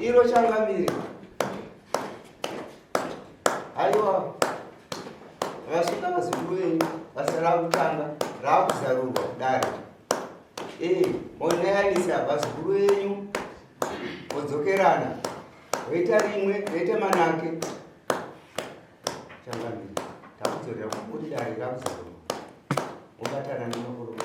Iro changamire. Haiwa. Vasvika vazukuru venyu basa rakutanga rakuzarurwa kudare. Eh, monayanisa vazukuru venyu modzokerana. Voita rimwe, voita manake. Changamire. Takudzorera kuti dare rakuzarurwa. Mobatana nemakorokota.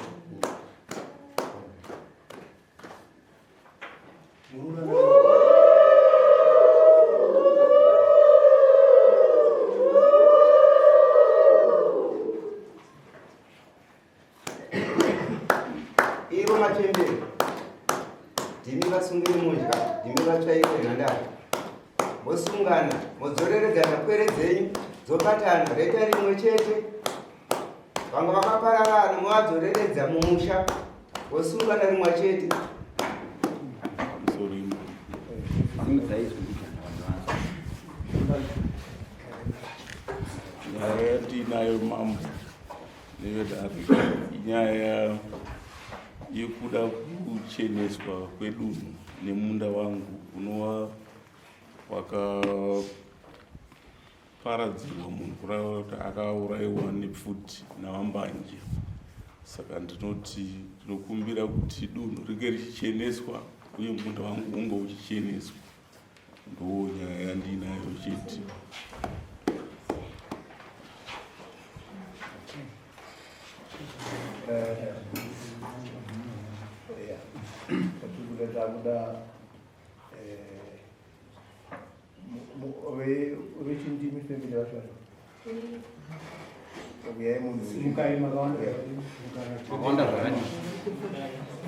Iro machembere ndimi vasungiri mudya ndimi vatsvairi venhandare mosungana modzoreredzana pwere dzenyu dzobatana roita rimwe chete Vanga vakapararana movadzoreredza mumusha vosunga narimwa chete. Nyaya yatiinayo mambo nevedare inyaya yekuda kucheneswa kwedunhu nemunda wangu unova waka Paradzirwa munhu kureva kuti akauraiwa nepfuti naVaMbanje. Saka ndinoti ndinokumbira kuti dunhu ringe richicheneswa uye munda wangu unge uchicheneswa. Ndoo nyaya yandiinayo chete. Takuda vechindimi family vacho vacho uyai munhu Simukai makawanda Makawanda zvakadii?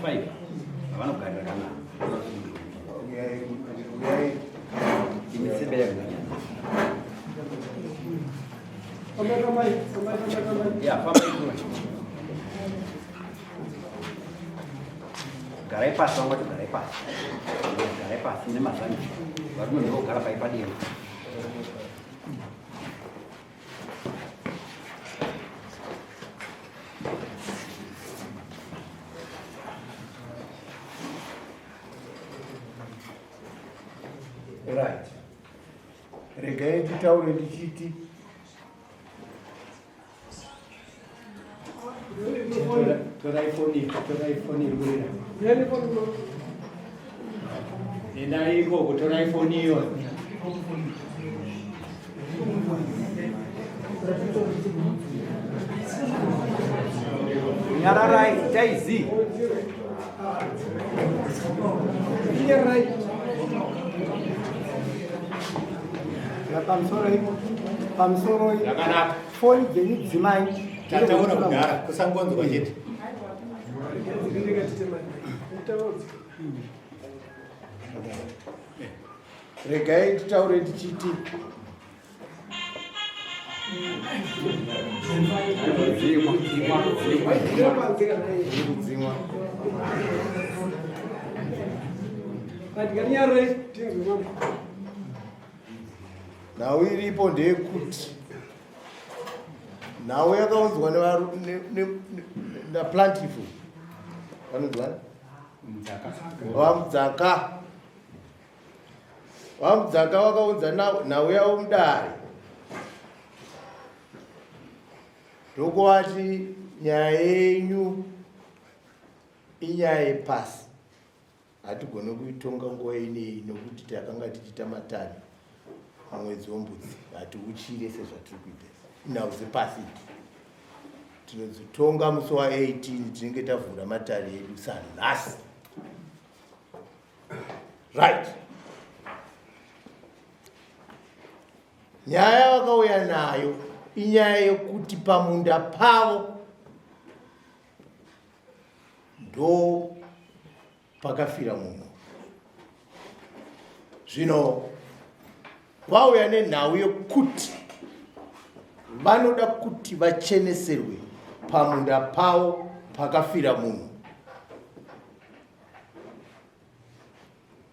Five. Vanogarira kana. uyai uyai Imisebe yakanyanya. Fambai, fambai, fambai, fambai, fambai. Ya, famba ikura. Garai pasi vangoti garai pasi. Garai pasi nemazanji. Varume ndogara pai padera. Right. Regai nditaure ndichiti Torai foni, torai foni iri kurira. Endai ikoko, torai foni iyo. Nyararai, itai zii. Nyararai. Pamusoro pamusoro Yakanaka. Foni dzenyu dzimai. Tataura kudhara kusangonzwa chete. Regai nditaure ndichiti kudzimwa. Nhau iripo ndeyekuti nhau yakaunzwa naplantiful vanonzwana vamudzaka vamudzaka vakaunza nhau yavo mudare ndokuvati nyaya yenyu inyaya yepasi Hatigone kuitonga nguva ineyi nokuti takanga tichiita matare mumwedzi wembudzi. Hatiuchire sezvatiri kuita inhau dzepasi idzi. Tinodzitonga musi wa18 tinenge tavhura matare edu sanhasi. Right. Nyaya vakauya nayo inyaya yekuti pamunda pavo ndo pakafira munhu. Zvino vauya nenhau yekuti vanoda kuti vacheneserwe pamunda pavo pakafira munhu.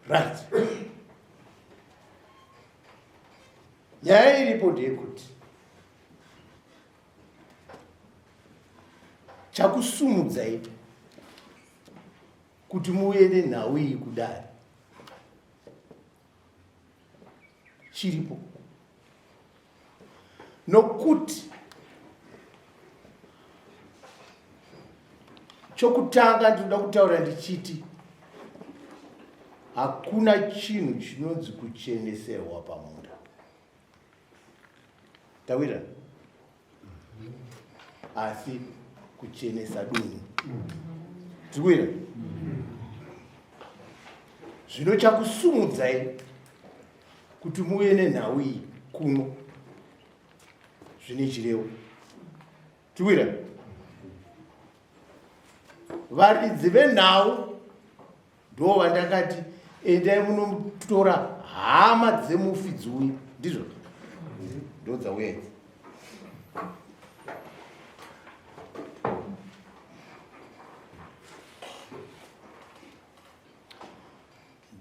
Right. Nyaya iripo ndeyekuti chakusumudzai kuti muuye nenhau iyi kudare chiripo nokuti chokutanga ndinoda kutaura ndichiti hakuna chinhu chinonzi kucheneserwa pamunda tawira asi kuchenesa dunhu tikuira zvino chakusumudzai kuti muuye nenhau iyi kuno zvine chirevo tikuira varidzi venhau ndo vandakati endai munotora hama dzemufi dziuye ndizvo ndo dzauya idzi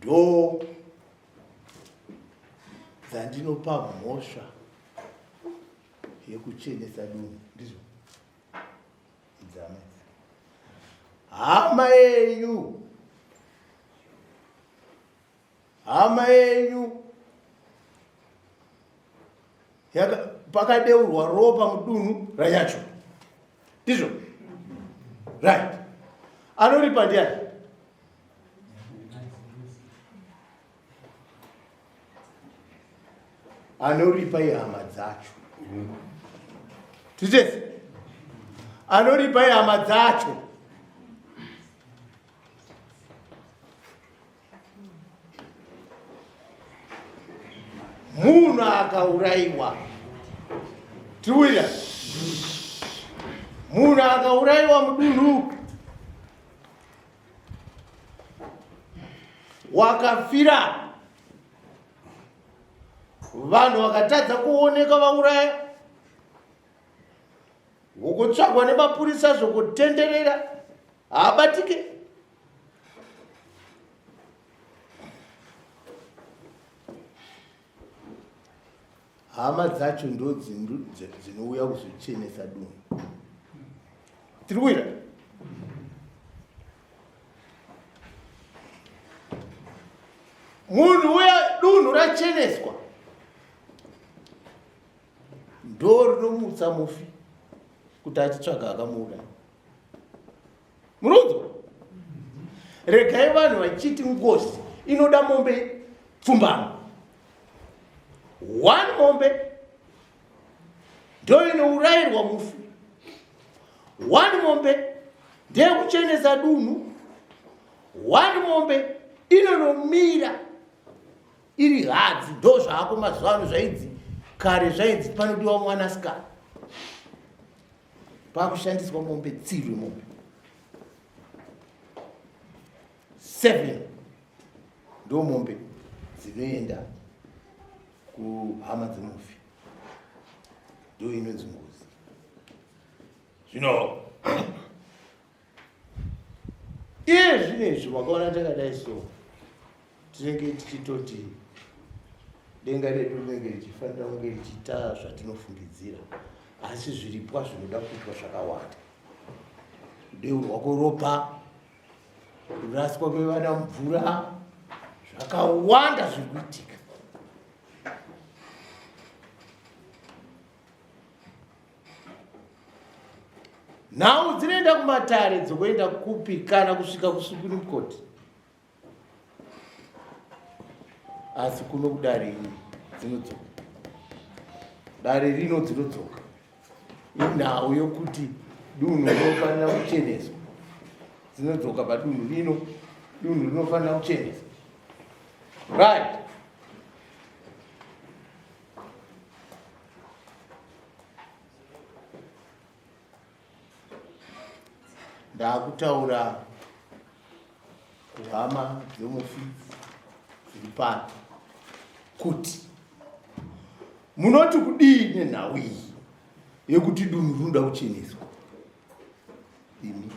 ndo dzandinopa mhosva yekuchenesa dunhu ndizvo Idzama idzi. Hama yenyu, hama yenyu pakadeurwa ropa mudunhu ranyacho, ndizvo right? Anoripa ndiani? Anoripa ihama dzacho. Titese anoripa ihama dzacho. Munhu akaurayiwa, tiwira, munhu akaurayiwa mudunhu wakafira vanhu vakatadza kuoneka vauraya wokutsvagwa nemapurisa zvokutenderera haabatike hama dzacho ndo dzinouya kuzochenesa dunhu tiri kuita munhu uya dunhu racheneswa ndo rinomutsa mufi kuti achitsvaga akamuuraya Munonzwa? Regai vanhu vachiti ngozi inoda mombe pfumbamwe. One mombe ndo inourayirwa mufi. One mombe ndeyekuchenesa dunhu. One mombe inonomira iri hadzi ndo zvaako mazuva ano zvainzi kare zvainzi panodiwa mwanasikana. pakushandiswa mombe tsirwe mombe 7 ndo mombe dzinoenda kuhama dzemufi ndo inonzi ngozi zvino iye zvinezvi wakaona takadai so tinenge tichitoti denga redu rinenge richifanira kunge richiita zvatinofungidzira asi zviripwa zvinoda kuitwa zvakawanda kudeurwa kweropa kuraswa kwevana mvura zvakawanda zviri kuitika Nhau dzinoenda kumatare dzokuenda kupi kana kusvika kuSupreme Court. Asi kuno kudare iri dzinodzoka. Dare rino dzinodzoka. Inhau yokuti dunhu rinofanira kucheneswa. Dzinodzoka padunhu rino, dunhu rinofanira kucheneswa. Right. Ndakutaura kuhama dzemufi dziri pano. Kuti munoti kudii nenhau iyi yekuti dunhu rinoda kucheneswa? Imi.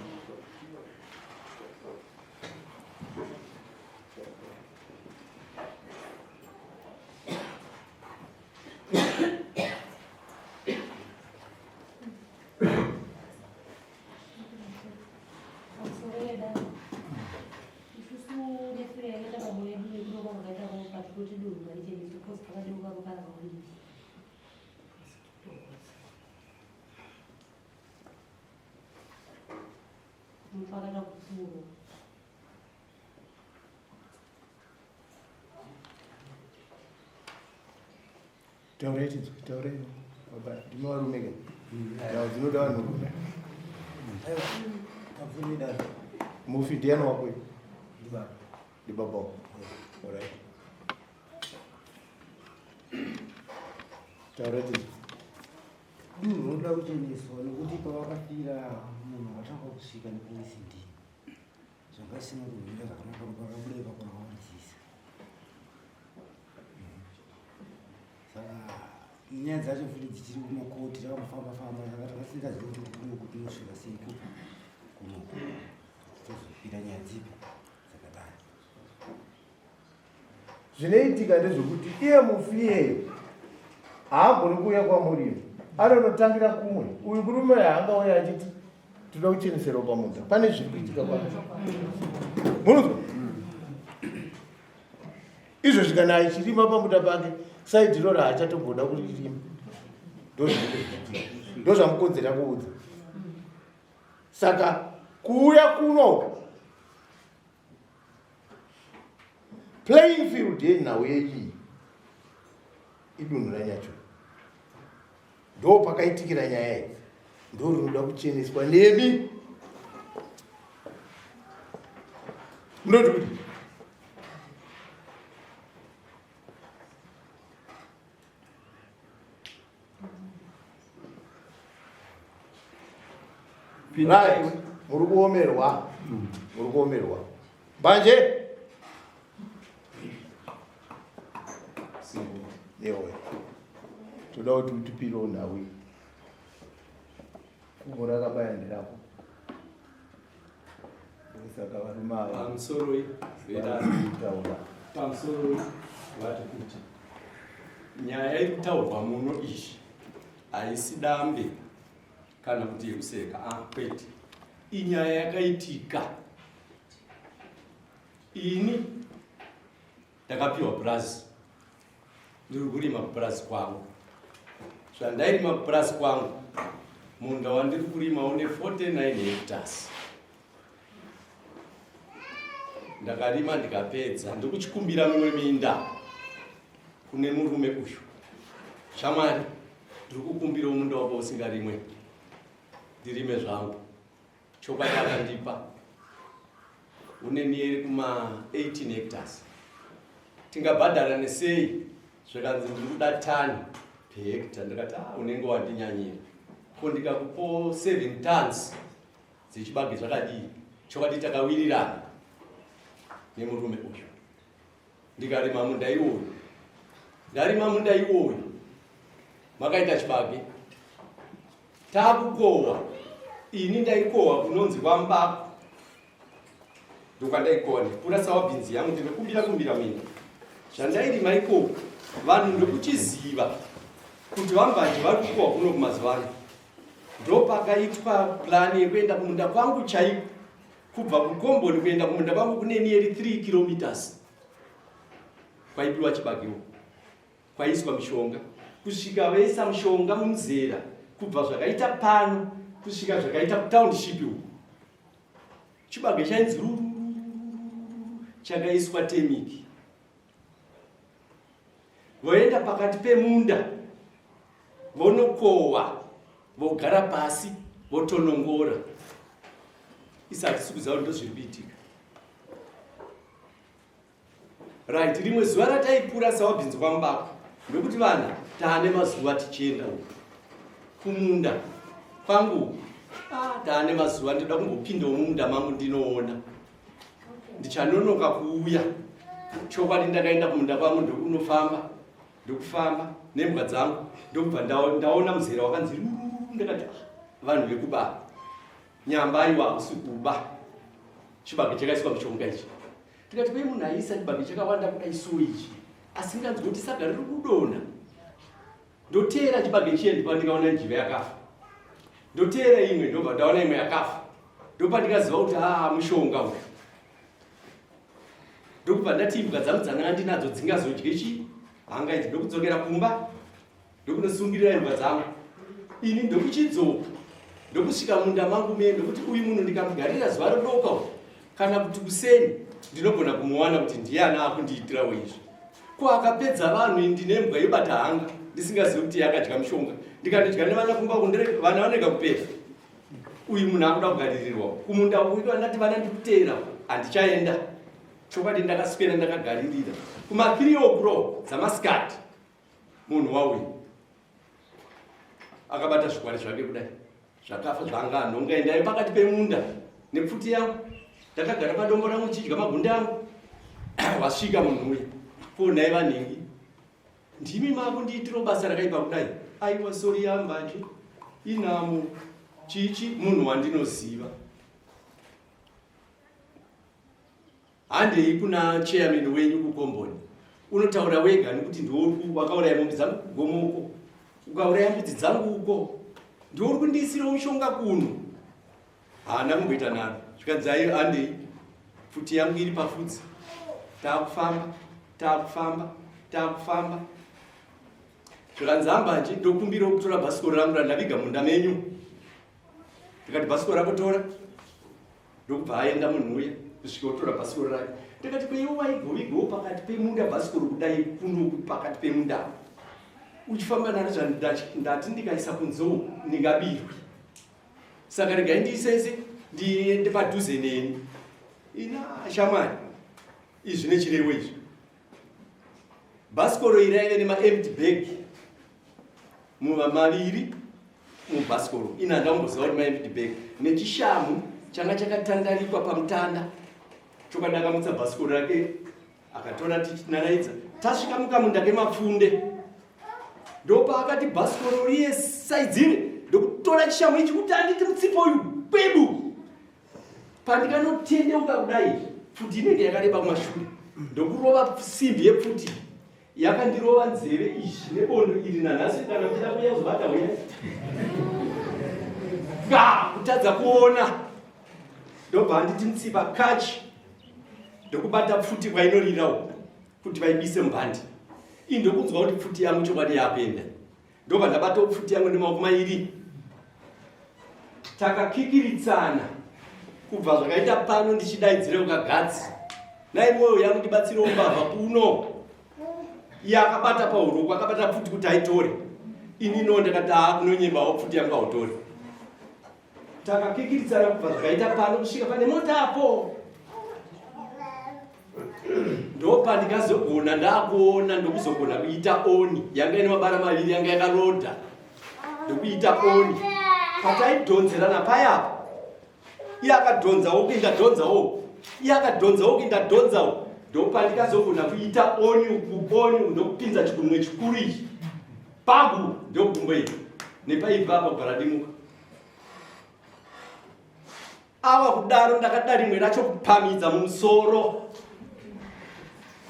Taurai tinzwe, taurai baba, ndimi varume ka? Nhau dzinoda vanhurume. Mufi ndiani wako uyu? Ndibaba wako. Alright. Taurai tinzwe. Dunhu rinoda kucheneswa nekuti pavakafira munhu watanga kusvika nepolisi ndini. Zvanga zvisina kumira zvakanaka ropa rakabuda ipapo rakawandisisa. Saka nyaya dzacho futi dzichiri kumakoti takambofamba famba saka takasingazivi kuti kunoku tinosvika sei kupi kunoku tozopira nyaya dzipi dzakadai. Zvinoitika ndezvekuti iye mufi iyeye haagoni kuuya kwamuri, anonotangira kumwe. Uyu murume haangauya achiti tinoda kucheneserwa pamunda, pane zviri kuitika kwa munonzwa izvozvi. Kana achirima pamunda pake, saidhi iroro haachatomboda kuririma. Ndozvinoitika, ndozvamukonzera kuudza. Saka kuuya kuno Playing field yenhau yeyi idunhu raNyacho, ndo pakaitikira nyaya idzi, ndo rinoda kucheneswa nemi. Munoti kuti Right, muri kuomerwa, muri kuomerwa. Mbanje yewe, toda kuti utipirewo nhau iyi. Pfumo rakabaya nderako, saka varume ava Pamusoroi vedare. Taura. Pamusoroi vati kuti nyaya iri kutaurwa muno iyi haisi dambe kana kuti yekuseka, ah, kwete. Inyaya yakaitika. Ini ndakapiwa purazi, ndiri kurima kupurazi kwangu. Zvandairima kupurazi kwangu, munda wandiri kurima une 49 hectares. Ndakarima ndikapedza, ndikuchikumbira mimwe minda kune murume uyu. Shamwari, ndiri kukumbirawo munda wako usingarimwe, ndirime zvangu. Chokwadi akandipa une niyeri kuma 18 hectares. Tingabhadhara nesei? Zvikanzi ndiri kuda tani pehectare. Ndikati ah, unenge wandinyanyira, ko ndikakupo 7 tons dzechibage zvakadii? Chokwadi takawirirana nemurume uyu, ndikarima munda iwoyu. Ndarima munda iwoyu, makaita chibage, takukohwa. Ini ndaikohwa kunonzi kwambako, ndokwandaikohwa ndikura sawabhinzi yangu, ndinokumbira kumbira minda zvandairima ikoko. Vanhu ndokuchiziva kuti vambanje vari kukohwa kuno kumazuva ano. Ndopakaitwa plani yekuenda kumunda kwangu chaiko. Kubva kukomboni kuenda kumunda kwangu kune nearly 3 kilometers. Kwaibiwa chibagiwo, kwaiswa mishonga kusvika vaisa mushonga munzera kubva zvakaita pano kusvika zvakaita kutownship uku. Chibage chainzi rurururu chakaiswa temiki. Voenda pakati pemunda vonokohwa, vogara pasi votonongora. Isi hatisi kuziva kuti ndozviri kuitika. Right, rimwe zuva rataipura sawabhinzi kwamubako, ndokuti vana taane mazuva tichienda uku kumunda kwangu uku. Ah, taane mazuva, ndoda kumbopindawo mumunda mangu ndinoona. Ndichanonoka kuuya. Chokwadi ndakaenda kumunda kwangu ndokunofamba. Ndokufamba nembwa dzangu ndokubva ndaona muzera wakanzi rururu ndakati ah, vanhu vekuba nyamba aiwa hausi kuba chibage chakaiswa mushonga ichi tikati kwe munhu aisa chibage chakawanda kudai so ichi asinganzwi kuti saga riri kudonha ndoteera chibage chiye ndipo ndikaona njiva yakafa ndoteera imwe ndobva ndaona imwe yakafa ndopandikaziva kuti aa ah, mushonga uyu ndokubva ndati imbwa dzangu dzandanga ndinadzo dzingazodye chi hanga idzi ndokudzokera kumba ndokunosungirira imbwa dzangu ini ndokuchidzoka ndokusvika munda mangu mee ndokuti uyu munhu ndikamugarira zuva rodoka kana kuti kuseni ndinogona kumuwana kuti ndiye ana akundiitirawo izvi ko akapedza vanhu ndine mbwa yobata hanga ndisingazivi kuti yakadya mushonga ndikandodya nevana kumba vana vanega kupera uyu munhu akuda kugaririrwa kumunda uyu andati vana ndikuteera handichaenda chokwadi ndakaswera ndakagaririra kuma 3 o'clock dzamasikati munhu wauya akabata zvikwari zvake kudai zvakafa zvanga anhonga endai pakati pemunda nepfuti yangu ndakagara padombo rangu chidya magunde angu wasvika munhu uya ko nhai vanhingi ndimi makundiitiro basa rakaipa kudai aiwa sori yambanje inhamo chichi munhu wandinoziva Handei kuna chairman wenyu kukomboni unotaura wega nekuti ndiwe wakauraya mombe dzangu kugomo uko ukauraya mbudzi dzangu uko ndiwe uri kundiisirawo mushonga kuno haana kumboita nharo zvikanzi ayo handei pfuti yangu iri pafudzi taakufamba taakufamba taakufamba zvikanzi hambanje ndokumbirawo kutora bhasikoro rangu randaviga munda menyu ndikati bhasikoro rako tora ndokubva aenda munhu uya kusvika otora bhasikoro rake ndikati kweiwo waigovigowo pakati pemunda bhasikoro kudai kunoku pakati pemunda uchifamba naro ndati ndikaisa kunzou ndingabirwi saka regai ndiisese ndiende padhuze neni ina shamwari izvi nechirevo izvi bhasikoro iri raive nemaempty bag muva maviri mubhasikoro ini handamboziva kuti maempty bag nechishamu changa chakatandarikwa pamutanda chokwadi akamutsa bhasikoro rake akatora tichinanaidza tasvika mukamunda kemapfunde ndopaakati bhasikoro riye saidzire ndokutora chishamu ichi kuti anditi mutsipo uyu kwedu pandikanotendeuka kudai pfuti inenge yakareba kumashure ndokurova simbi yepfuti yakandirova nzeve izvi nebondo iri nanhasi kana muchida kuya kuzobata uya ka kutadza kuona ndobva anditi mutsipa kachi ndokubata pfuti kwainorira uku kuti vaibise mubhandi ii ndokunzwa kuti pfuti yangu chokwadi yakuenda ndobva ndabata pfuti yangu nemaoko mairi takakikiritsana kubva zvakaita pano ndichidaidzira ukagadzi nai mwoyo yangu ndibatsirewo mbavha kuno iye akabata pahuroko akabata pfuti kuti aitore ini no ndakati haa kunonyembawo pfuti yangu hautore Takakikiritsana kubva zvakaita pano kusvika pane mota apo. Ndopandikazogona ndakuona ndokuzogona kuita oni yanga ine mabara maviri yanga yakarodha ndokuita oni pataidhonzerana paya iye akadhonzawo kuinda dhonzawo iye akadhonzawo kuinda dhonzawo ndopandikazogona kuita oni uku oni ndokupinza chikunwe chikuru ichi pagu ndokugumbo iri nepaibva apa kubva radimuka Ava kudaro ndakada rimwe racho kupamidza mumusoro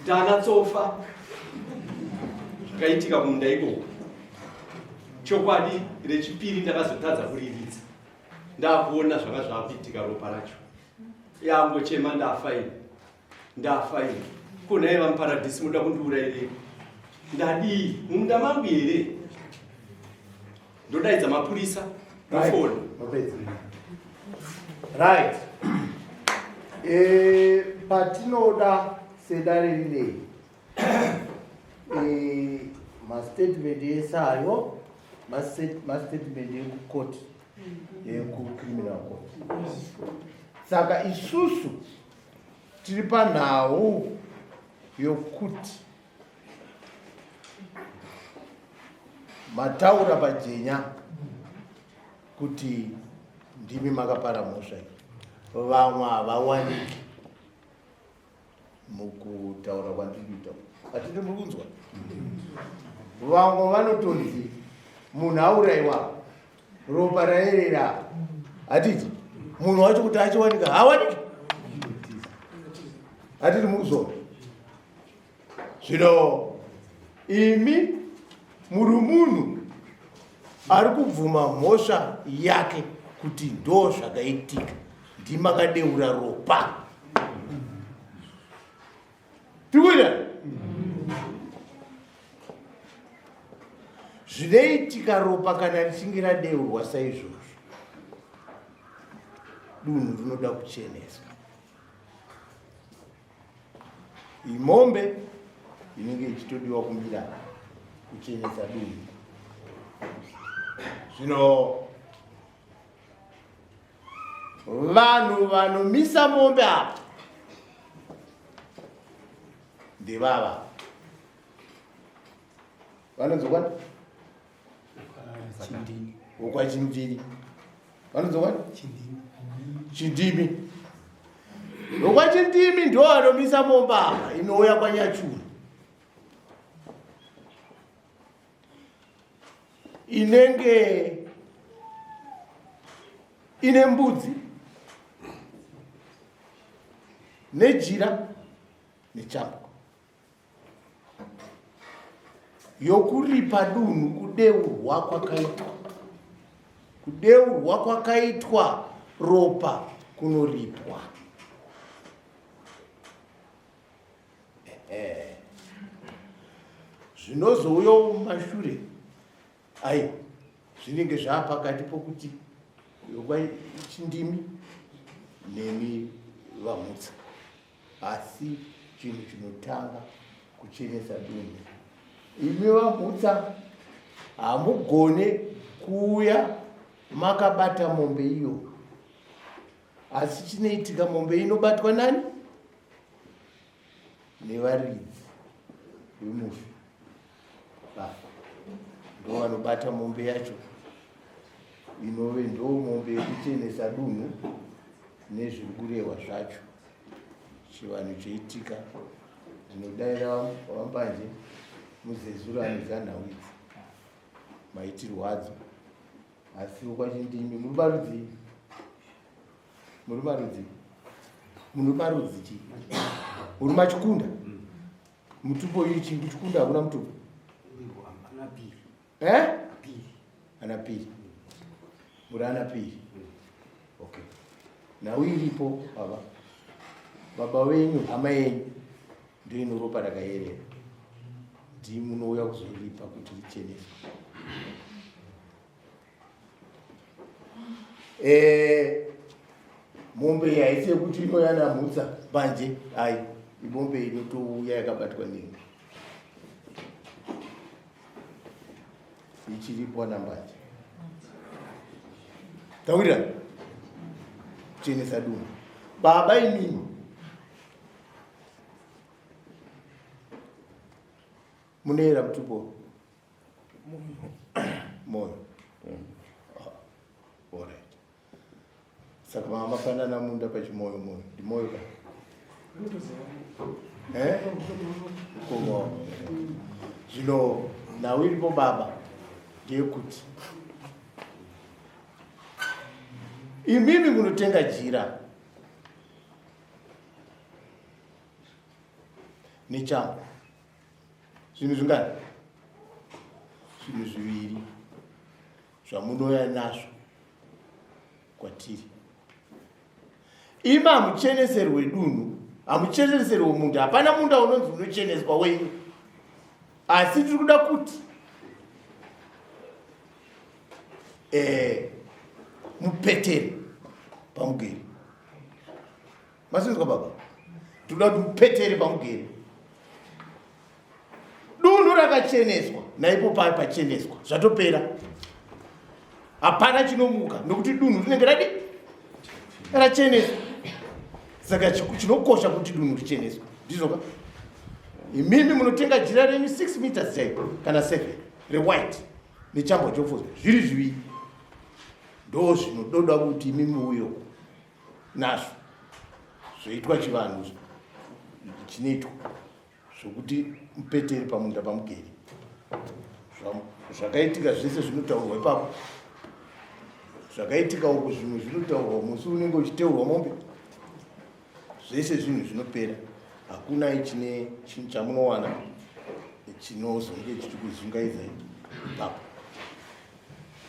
ndana tsofa zvakaitika kumunda ikoko chokwadi rechipiri ndakazotadza kuriridza ndakuona zvanga zvakuitika ropa racho yangochema ndafa ini ndafa ini ko nhai vamuparadhisi munoda kundiurairei ndadii mumunda mangu here ndodaidza mapurisa ndofona right e, patinoda sedare rinei e, mastatement ese ayo mastatement ekucourt ekucriminal court saka isusu Tiri panhau yokuti mataura pajenya kuti ndimi makapara mhosva iyi, vamwe havawaniki. Mukutaura kwandiri kuita hatidi muri kunzwa vamwe vanotonzi munhu auraiwa ropa raerera hatiti munhu wacho kuti achiwanika hawaniki hatiti mukuzona zvino imi muri munhu ari kubvuma mhosva yake kuti ndo zvakaitika ndimakadeura ropa tikuita zvinoitika ropa kana richinge radeurwa saizvozvo dunhu rinoda kucheneswa Imombe inenge ichitodiwa kumira kuchenesa dunhu. Zvino vanhu vanomisa mombe apa ndevava vanonzokwana wokwachindini vanonzokwana chindimi wokwachindimi ndo anomisa momba apa inouya kwanyachura inenge ine mbudzi nejira nechambwa yokuripa dunhu kudeurwa kwakaitwa kudeurwa kwakaitwa ropa kunoripwa zvinozouyawo mumashure aiwa zvinenge zvaapakati pokuti yokwachindimi nemi vamutsa Asi chinhu chinotanga kuchenesa dunhu. Imi vamutsa hamugone kuuya makabata mombe iyo. Asi chinoitika mombe inobatwa nani? Nevaridzi vemufi. Vafa. Ndovanobata mombe yacho inove ndo mombe yekuchenesa dunhu nezviri kurehwa zvacho. Chivanhu choitika ndinodaira vambanje muzezuru anoziva nhau idzi maitirwo adzo asi kwachindimi muri marudzi muri marudzi muri marudzi chii uri machikunda mutupo ichi kuchikunda hakuna mutupo Eh? Ana piri. Muri ana piri. Okay. Nhau iripo baba. Baba venyu hama yenyu ndiyo ino ropa rakayerera. Ndimi munouya kuzoripa kuti richeneswe. Eh, mombe iyi haisi yekuti inouya namhutsa mbanje ai imombe inotouya yakabatwa nemi ichiripo anambanje tawira kuchenesa dunhu baba imimi munoera mutupo moyo ah, alright Saka mama mapanana munda pachimoyo moyo ndimoyo ka eh kumo zvino nhau iripo baba ndeyekuti imimi munotenga jira nechangu zvinhu zvingani zvinhu zviviri zvamunouya nazvo kwatiri imi hamucheneserwe dunhu hamucheneserwe munda hapana munda unonzi unocheneswa wenyu asi tiri kuda kuti eh, mupetere pamugeri Masinzwa baba? Tinoda kuti mupetere pamugere. Dunhu rakacheneswa, naipo payo pacheneswa, zvatopera. Hapana chinomuka nokuti dunhu rinenge radi racheneswa. Saka chinokosha kuti dunhu richeneswe. Ndizvoka? Imimi munotenga jira renyu 6 meters chaiko kana 7 rewhite nechambwa chofuza zviri zviviri. Ndo zvinododa kuti imimi uyo nazvo zvoitwa chivanhu chinoitwa zvokuti mupetere pamunda pamugeri zvakaitika zvese zvinotaurwa ipapo zvakaitika uko zvimwe zvinotaurwa musi unenge uchiteurwa mombe zvese zvinhu zvinopera hakuna chine chinhu chamunowana chinozonge chichikuzungaidza ipapo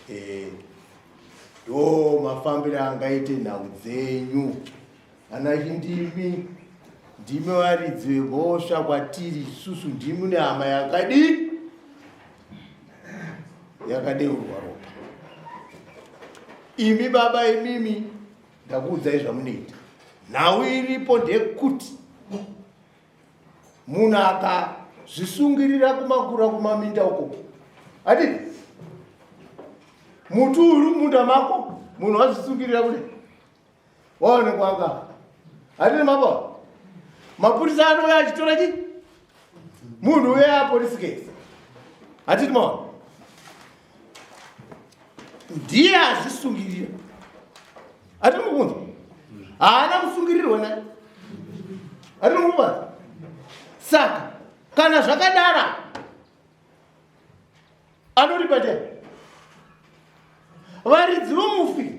eh, ndo mafambiro angaite nhau dzenyu Ana chindimi ndimi varidzi vemhosva kwatiri isusu ndimi nehama yakadii yakadeurwa ropa imi baba imimi ndakuudzai zvamunoita nhau iripo ndekuti munhu akazvisungirira kumakura kumaminda uko hatidi muti uri munda mako munhu wazvisungirira kudai waonekwa aka hatine mapa mapurisa anouya achitora chi munhu uye apolisi case hatiti maona ndiye azvisungirira hatini mukunzwa haana kusungirirwa naye hatini mukubaza saka kana zvakadara anoripa ndiani varidzi vomufi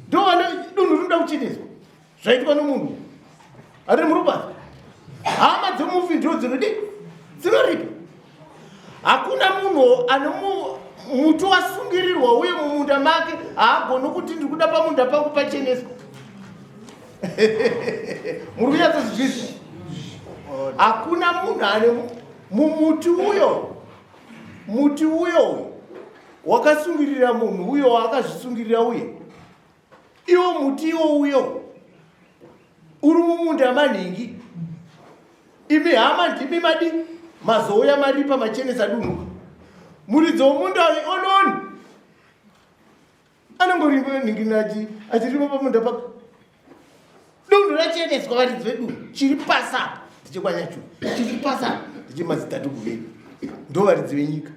ndovane dunhu rinoda kucheneswa zvaitwa nomunhu ari murubazi hama dzemufi ndo dzinodi dzinoripa hakuna munhu ane muti wasungirirwa uye mumunda make haagoni kuti ndiri kuda pamunda pangu pacheneswa muri kunyatsozvizvisa hakuna munhu ane mumuti uyo muti uyo uyo wakasungirira munhu uyo waakazvisungirira uye iwo muti iwo uyo uri mumunda manhingi imi hama ndimi madi mazouya maripa machenesa dunhu muridzi womunda uyu ononi anongoringiningina achirima pamunda pake dunhu racheneswa varidzi vedunhu chiri pasi apa ndichekwanyacho chiri pasi apa ndichemadzitateguru vedu ndo varidzi venyika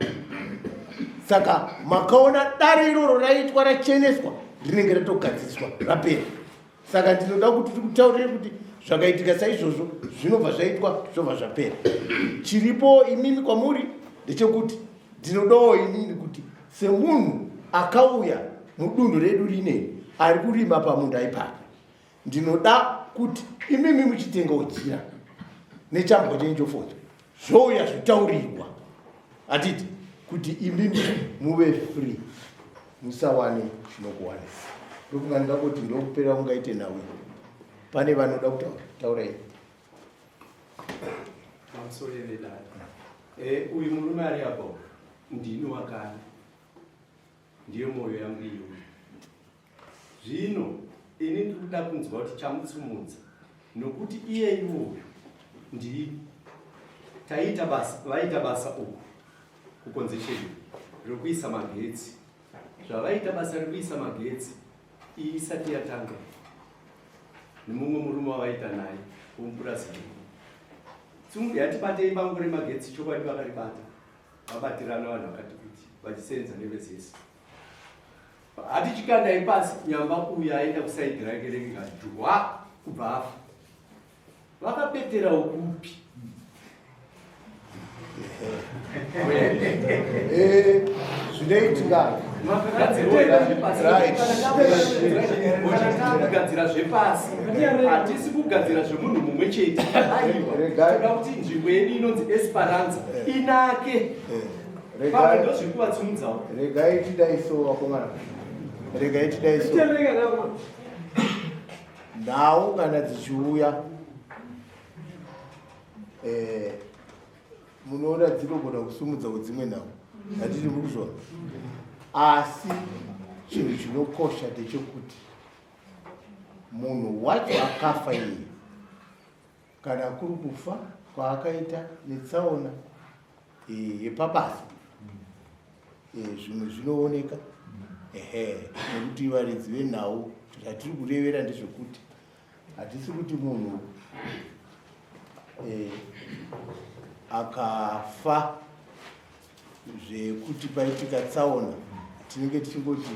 saka makaona dare iroro raitwa racheneswa rinenge ratogadziriswa rapera saka ndinoda kuti tikutaurire kuti zvakaitika saizvozvo zvinobva zvaitwa zvobva zvapera chiripo imimi kwamuri ndechekuti ndinodawo inini kuti semunhu akauya mudunhu redu rineri ari kurima pamunda ipapa ndinoda kuti imimi muchitengawo jira nechambwa chenyu chofodya zvouya zvotaurirwa hatiti kuti imimi muve free musawane chinokuwanisa ndofunga ndingangoti ndokupera ungaite nhau pane vanoda kutaura taurai pamusoro yevedare eh, uyu murume ari apo ndini wakana ndiyo mwoyo yangu iyoyo zvino ini ndiri kuda kunzwa kuti chamutsumudza nokuti iye iwoyo ndini taita basa vaita basa uku kukonzesheni rekuisa magetsi zvavaita basa rekuisa magetsi iyi isati yatanga nemumwe murume wavaita naye womupurazi tsungu yatibatei bango remagetsi chokwadi vakaribata vabatirana vanhu vakati kuti vachisenza nevezesi hatichikandai pasi nyamba uyu aenda kusaidi rake rekikajwa kubva afa vakapeterawo kupi eh, zvinoitika kugadzira zvepasi hatisi kugadzira zvemunhu mumwe chete aiwa kuti nzvimbo yedu inonzi esperanza eh. inake eh. pamwe ndozviri kuvatsumudzawo regai tidaiso vakomana regai tidaiso nhau kana dzichiuya eh, munoona dzinogona kusumudzawo dzimwe nhau hatiti muri kuzviona asi chinhu chinokosha ndechekuti munhu wacho akafa iye kana kuri kufa kwaakaita netsaona eh, yepabasa eh, zvimwe zvinooneka ehe nekuti varidzi venhau zvatiri kurevera ndezvekuti hatisi kuti munhu eh, akafa zvekuti paitika tsaona tinenge tichingoti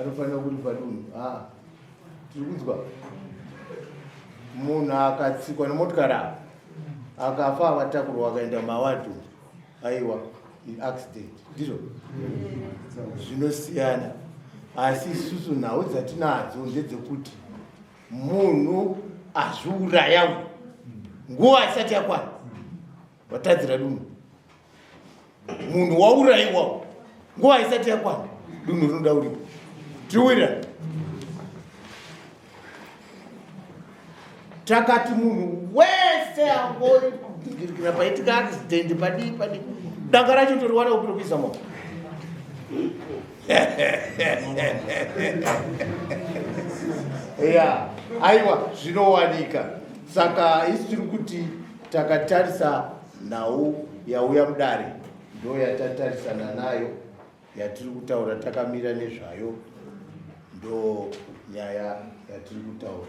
anofanira kuripa dunhu aa tiri kunzwa munhu akatsikwa nemotikari apa. Akafa akatakurwa akaenda mawadhi aiwa accident ndizvo zvinosiyana. Asi isusu nhau dzatinadzo ndedzekuti munhu azviuraya nguva isati yakwana watadzira dunhu. Munhu waurayiwa nguva isati yakwana dunhu rinoda uripo. Tiriwirira takati munhu wese angoigirikira paitika accident padii padii danga racho toriwana kupiro kuisa moko ya aiwa zvinowanika. Saka isi tiri kuti takatarisa nhau yauya mudare ndo yatatarisana nayo yatiri kutaura takamira nezvayo ndo nyaya yatiri kutaura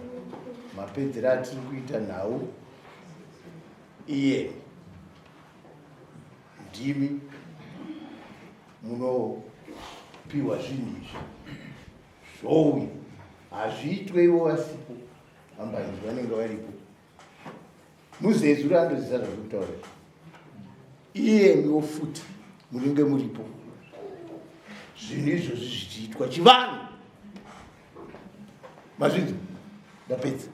mapedzero atiri kuita nhau iye ndimi munopiwa zvinhu izvi zvouya hazviitwe ivo vasipo vambanji vanenge varipo muzezuri andoziva zvazviri kutaura iyemiwo futi munenge muripo zvinhu izvozvi zvichiitwa chivanhu mazvinzi ndapedza.